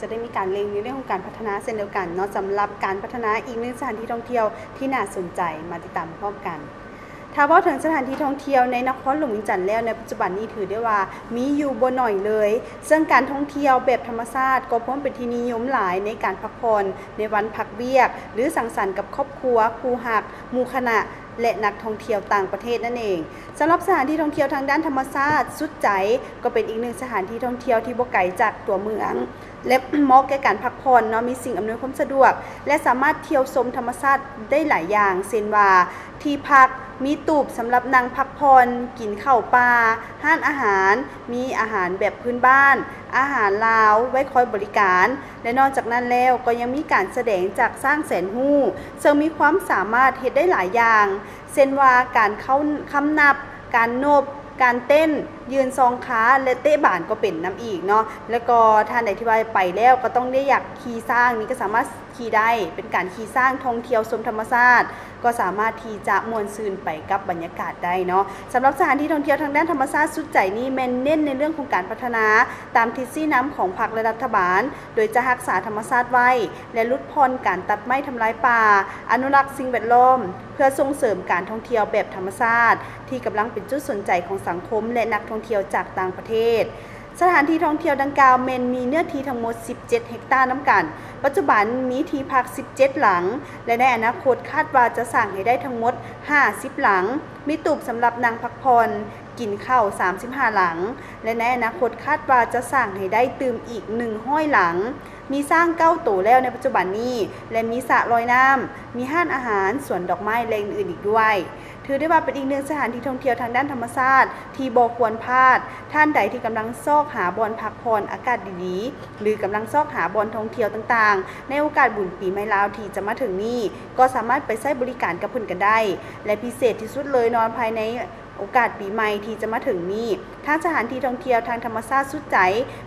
ຈະໄດ້ມີການເລັ່ງໃນເລື່ອງຂອງການພັດທະນາເຊັ່ນດຽວກັນເນາະ, ສຳລັບການພັດທະນາອີກໜຶ່ງສະຖານທີ່ທ່ອງທ່ຽວທີ່ໜ້າສົນໃຈ ມາຕິດຕາມພ້ອມກັນ. ຖ້າເວົ້າເຖິງສະຖານທີ່ທ່ອງທ່ຽວໃນນະຄອນຫຼວງວຽງຈັນແລ້ວ ໃນປັດຈຸບັນນີ້ຖືໄດ້ວ່າມີຢູ່ບໍ່ໜ້ອຍເລີຍ, ເຊິ່ງການທ່ອງທ່ຽວແບບທຳມະຊາດກໍພວມເປັນທີ່ນິຍົມຫຼາຍໃນການພັກຜ່ອນໃນວັນພັກວຽກ ຫຼື ສັງສັນກັບຄອບຄົວ, ຄູ່ຮັກ, ໝູ່ຄະນະ ແລະ ນັກທ່ອງທ່ຽວຕ່າງປະເທດນັ້ນເອງ. ສຳລັບສະຖານທີ່ທ່ອງທ່ຽວທາງດ້ານທຳມະຊາດ ສຸດໃຈ ກໍເປັນອີກໜຶ່ງສະຖານທີ່ທ່ອງທ່ຽວທີ່ບໍ່ໄກຈາກຕົວເມືອງ ແລະ ເໝາະແກ່ການພັກຜ່ອນເນາະ, ມີສິ່ງອຳນວຍຄວາມສະດວກ ແລະ ສາມາດທ່ຽວຊົມທຳມະຊາດໄດ້ຫຼາຍຢ່າງ ເຊັ່ນວ່າ ທີ່ພັກ, ມີຕູບສຳລັບນັ່ງພັກຜ່ອນ, ກິນເຂົ້າປ່າ, ຮ້ານອາຫານ, ມີອາຫານແບບພື້ນບ້ານ, ອາຫານລາວໄວ້ຄອຍບໍລິການ ແລະ ນອກຈາກນັ້ນແລ້ວ ກໍຍັງມີການສະແດງຈາກຊ້າງແສນຮູ້ ເຊິ່ງມີຄວາມສາມາດເຮັດໄດ້ຫຼາຍຢ່າງ ເຊັ່ນວ່າ ການເຂົ້າຄຳນັບ, ການນົບ, ການເຕັ້ນ, ຢືນສອງຂາ ແລະ ເຕະບານກໍເປັນນຳອີກເນາະ. ແລ້ວກໍທ່ານໃດທີ່ວ່າໄປແລ້ວກໍຕ້ອງໄດ້ຢາກຂີ່ຊ້າງ ນີ້ກໍສາມາດຂີ່ໄດ້ ເປັນການຂີ່ຊ້າງທ່ອງທ່ຽວຊົມທຳມະຊາດ ກໍສາມາດທີ່ຈະມ່ວນຊື່ນໄປກັບບັນຍາກາດໄດ້ເນາະ. ສຳລັບສະຖານທີ່ທ່ອງທ່ຽວທາງດ້ານທຳມະຊາດສຸດໃຈນີ້ ແມ່ນເນັ້ນໃນເລື່ອງຂອງການພັດທະນາຕາມທິດຊີ້ນຳຂອງພັກ ແລະ ລັດຖະບານ ໂດຍຈະຮັກສາທຳມະຊາດໄວ້ ແລະ ຫຼຸດຜ່ອນການຕັດໄມ້ທຳລາຍປ່າ, ອະນຸລັກສິ່ງແວດລ້ອມ ເພື່ອສົ່ງເສີມການທ່ອງທ່ຽວແບບທຳມະຊາດ ທີ່ກຳລັງເປັນຈຸດສົນໃຈຂອງສັງຄົມ ແລະ ນັກທ່ອງທ່ຽວຈາກຕ່າງປະເທດ. ສະຖານທີ່ທ່ອງທ່ຽວດັ່ງກ່າວແມ່ນມີເນື້ອທີ່ທັງໝົດສິບເຈັດເຮັກຕານຳກັນ. ປັດຈຸບັນມີທີ່ພັກສິບເຈັດຫຼັງ ແລະ ໃນອະນາຄົດຄາດວ່າຈະສ້າງໃຫ້ໄດ້ທັງໝົດຫ້າສິບຫຼັງ, ມີຕູບສຳລັບນັ່ງພັກຜ່ອນ, ກິນເຂົ້າສາມສິບຫ້າຫຼັງ ແລະ ໃນອະນາຄົດຄາດວ່າຈະສ້າງໃຫ້ໄດ້ຕື່ມອີກໜຶ່ງຮ້ອຍຫຼັງ. ມີຊ້າງເກົ້າໂຕແລ້ວໃນປັດຈຸບັນນີ້ ແລະ ມີສະລອຍນ້ຳ, ມີຮ້ານອາຫານ, ສວນດອກໄມ້ ແລະ ອື່ນໆອີກດ້ວຍ. ຖືໄດ້ວ່າເປັນອີກໜຶ່ງສະຖານທີ່ທ່ອງທ່ຽວທາງດ້ານທຳມະຊາດທີ່ບໍ່ຄວນພາດ. ທ່ານໃດທີ່ກຳລັງຊອກຫາບ່ອນພັກຜ່ອນອາກາດດີໆ ຫຼື ກຳລັງຊອກຫາບ່ອນທ່ອງທ່ຽວຕ່າງໆ ໃນໂອກາດບຸນປີໃໝ່ລາວທີ່ຈະມາເຖິງນີ້ ກໍສາມາດໄປໃຊ້ບໍລິການກັບເພິ່ນກັນໄດ້ ແລະ ພິເສດທີ່ສຸດເລີຍເນາະ ພາຍໃນໂອກາດປີໃໝ່ທີ່ຈະມາເຖິງນີ້ ທາງສະຖານທີ່ທ່ອງທ່ຽວທາງທຳມະຊາດສຸດໃຈ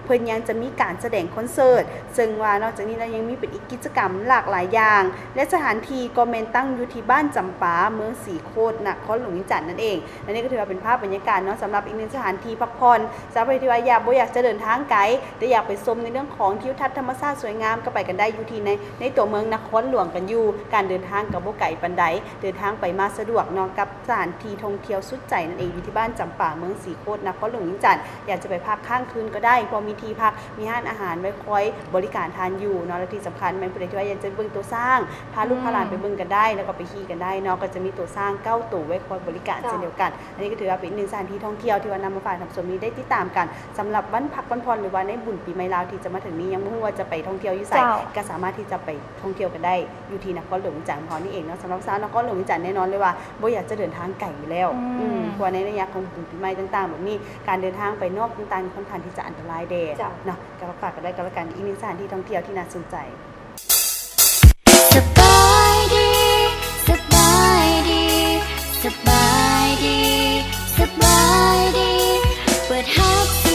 ເພິ່ນຍັງຈະມີການສະແດງຄອນເສີດ ເຊິ່ງວ່ານອກຈາກນີ້ແລ້ວຍັງມີເປັນອີກກິດຈະກຳຫຼາກຫຼາຍຢ່າງ ແລະ ສະຖານທີ່ກໍແມ່ນຕັ້ງຢູ່ທີ່ບ້ານຈຳປາ ເມືອງສີໂຄດ ນະຄອນຫຼວງວຽງຈັນນັ້ນເອງ. ອັນນີ້ກໍຖືວ່າເປັນພາບບັນຍາກາດເນາະ ສຳລັບອີກໜຶ່ງສະຖານທີ່ພັກຜ່ອນ ສຳລັບຜູ້ທີ່ວ່າຢາກ ບໍ່ຢາກຈະເດີນທາງໄກ ແຕ່ຢາກໄປຊົມໃນເລື່ອງຂອງທິວທັດທຳມະຊາດສວຍງາມ ກໍໄປກັນໄດ້ຢູ່ທີ່ໃນ ໃນຕົວເມືອງນະຄອນຫຼວງກັນຢູ່ ການເດີນທາງກໍບໍ່ໄກປານໃດ ເດີນທາງໄປມາສະດວກເນາະ ກັບສະຖານທີ່ທ່ອງທ່ຽວສຸດໃຈນັ້ນເອງ ຢູ່ທີ່ບ້ານຈຳປາ ເມືອງສີໂຄດ ນະຄອນຫຼວງວຽງຈັນ. ຢາກຈະໄປພັກຄ້າງຄືນກໍໄດ້ ເພາະມີທີ່ພັກ ມີຮ້ານອາຫານໄວ້ຄອຍບໍລິການທ່ານຢູ່ເນາະ ແລະ ທີ່ສຳຄັນແມ່ນຜູ້ໃດທີ່ວ່າຢາກຈະເບິ່ງໂຕຊ້າງ ພາລູກພາຫຼານໄປເບິ່ງກັນໄດ້ ແລ້ວກໍໄປຂີ່ກັນໄດ້ເນາະ ກໍຈະມີໂຕຊ້າງເກົ້າໂຕໄວ້ຄອຍບໍລິການເຊັ່ນດຽວກັນ. ອັນນີ້ກໍຖືວ່າເປັນອີກໜຶ່ງສະຖານທີ່ທ່ອງທ່ຽວທີ່ວ່ານຳມາຝາກທ່ານຜູ້ຊົມນີ້ໄດ້ຕິດຕາມກັນ ສຳລັບວັນພັກວັນຜ່ອນ ຫຼືວ່າໃນບຸນປີໃໝ່ລາວທີ່ຈະມາເຖິງນີ້ ຍັງບໍ່ຮູ້ວ່າຈະໄປທ່ອງທ່ຽວຢູ່ໃສ ກໍສາມາດທີ່ຈະໄປທ່ອງທ່ຽວກັນໄດ້ຢູ່ທີ່ນະຄອນຫຼວງວຽງຈັນຂອງເຮົານີ້ເອງເນາະ. ສຳລັບຊາວນະຄອນຫຼວງວຽງຈັນແນ່ນອນເລີຍວ່າບໍ່ຢາກຈະເດີນທາງໄກຢູ່ແລ້ວ ເພາະວ່າໃນໄລຍະຂອງບຸນປີໃໝ່ຕ່າງໆແບບນີ້ ການເດີນທາງໄປນອກຕ່າງໆ ຂ້ອນຂ້າງທີ່ຈະອັນຕະລາຍແດ່ເນາະ. ກໍຝາກກັນໄດ້ກໍແລ້ວກັນ ອີກໜຶ່ງສະຖານທີ່ທ່ອງທ່ຽວທີ່ໜ້າສົນໃຈ. ສະບາຍດີ ສະບາຍດີ ສະບາຍດີ ສະບາຍດີ ເປີດຮັບສ